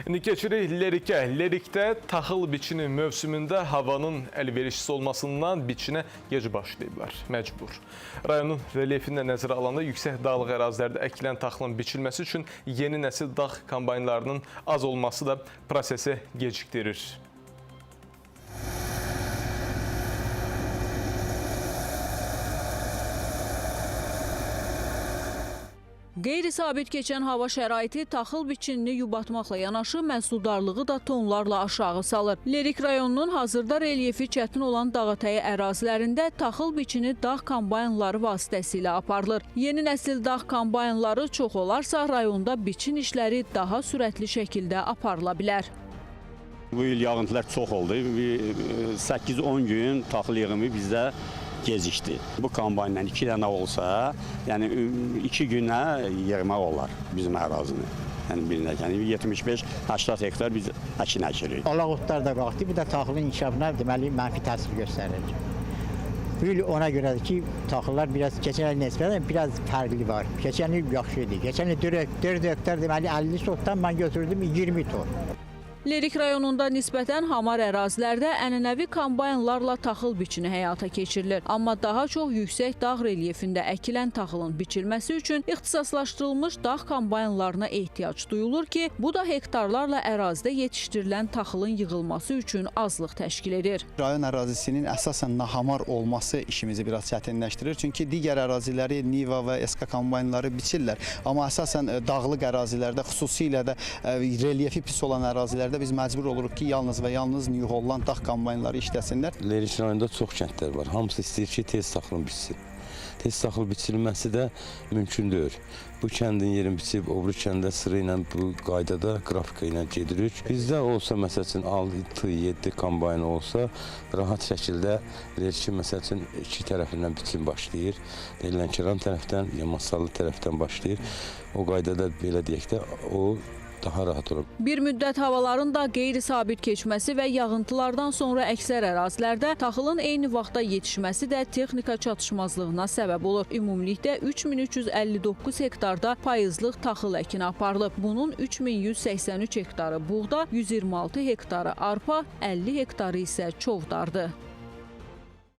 İndi keçirik Lerikə. Lerikdə taxıl biçini mövsümündə havanın əlverişsiz olmasından biçinə gec başlayıblar, məcbur. Rayonun relyefini də nəzərə alanda yüksək dağlıq ərazilərdə əkilən taxılın biçilməsi üçün yeni nəsil dağ kombaynlarının az olması da prosesi gecikdirir. Qeyri-sabit keçən hava şəraiti taxıl biçinini yubatmaqla yanaşı məhsuldarlığı da tonlarla aşağı salır. Lerik rayonunun hazırda relyefi çətin olan dağətəyi ərazilərində taxıl biçini dağ kombaynları vasitəsilə aparılır. Yeni nəsil dağ kombaynları çox olarsa rayonda biçin işləri daha sürətli şəkildə aparıla bilər. Bu il yağıntılar çox oldu. 8-10 gün taxıl yığımı bizdə gecikdi. Bu kombaynla 2 dənə olsa, yəni 2 günə yığmaq olar bizim ərazini. Yəni bilinək, yəni 75-80 hektar biz əkin əkirik. Alaq otlar da qalxdı, bu da taxılın inkişafına deməli mənfi təsir göstərir. Bu il ona görədir ki, taxıllar biraz keçən il nisbətən biraz fərqli var. Keçən il yaxşı idi. Keçən il 4 hektar deməli 50 sotdan mən götürdüm 20 ton. Lerik rayonunda nisbətən hamar ərazilərdə ənənəvi kombaynlarla taxıl biçini həyata keçirilir. Amma daha çox yüksək dağ relyefində əkilən taxılın biçilməsi üçün ixtisaslaşdırılmış dağ kombaynlarına ehtiyac duyulur ki, bu da hektarlarla ərazidə yetişdirilən taxılın yığılması üçün azlıq təşkil edir. Rayon ərazisinin əsasən nahamar olması işimizi biraz çətinləşdirir. Çünki digər əraziləri Niva və SK kombaynları biçirlər. Amma əsasən dağlıq ərazilərdə, xüsusilə də relyefi pis olan ərazilərdə biz məcbur oluruq ki, yalnız və yalnız New Holland dağ kombaynları işləsinlər. Lerik rayonunda çox kəndlər var. Hamısı istəyir ki, tez taxılın bitsin. Tez taxıl biçilməsi də mümkün deyil. Bu kəndin yerini biçib, o biri kəndə sıra ilə bu qaydada, qrafika ilə gedirik. Bizdə olsa, məsəl üçün, 6-7 kombayn olsa, rahat şəkildə Lerikin, məsəl üçün, iki tərəfindən biçim başlayır. Lənkəran tərəfdən, Masallı tərəfdən başlayır. O qaydada, belə deyək də, o daha rahat olur. Bir müddət havaların da qeyri-sabit keçməsi və yağıntılardan sonra əksər ərazilərdə taxılın eyni vaxtda yetişməsi də texnika çatışmazlığına səbəb olur. Ümumilikdə 3359 hektarda payızlıq taxıl əkini aparılıb. Bunun 3183 hektarı buğda, 126 hektarı arpa, 50 hektarı isə çovdardı.